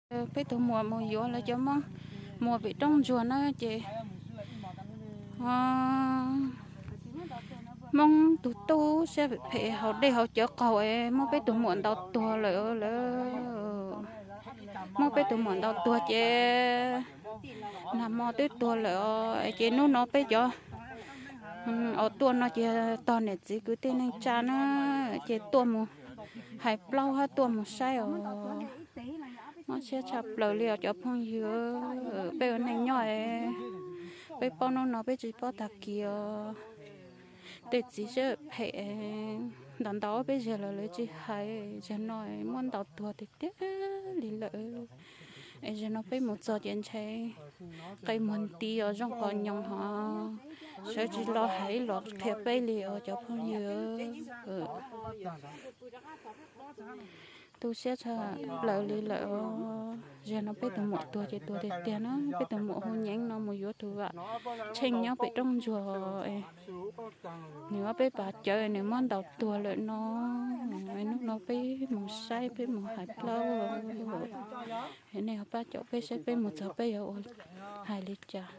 Peb tus muam mus yuav lawv cov Hmoob muas pem roob ntsuag na ces Hmoob tus tub siab phem haus dej haus cawv qaug es muab peb tus muam ntaus tuag lawm lawm. Muab peb tus muam ntaus tuag ces nag hmo twb tuag lawm os, ces hnub no peb cov uas tuaj no ces tog niam txiv kwv tij neej tsa na, ces tuaj mus hais plaub hab tuaj mus saib os. Mob siab tshaj plaws li os cov phooj ywg. Peb ua neej nyob, peb paub hnub no peb tsis paub tag kis os. Tej txiv siab phem ntau ntau peb zag los lawv tsis hais, zag no muab ntaus tuag tiag tiag li lawm. Es zag no peb mus txog ces ntshai qe muag nti os, zoo qhov nyoos hos sawv tsis los hais los qhia peb li os cov phooj ywg. Tu siab tshaj plaws li lawm os. Zag no peb tus muam tuag ces tuag tiag tiag na. Peb tus muam hu Nyeeb no mus yuav tus vam tsheej nyob pem roob ntsuag, nws ob peb pas cawv nws muab ntaus tuag lawm no. Hnub no peb mus saib peb mus hais plaub, nej ho pab caum peb saib peb mus txog peb yuav ua hais li cas.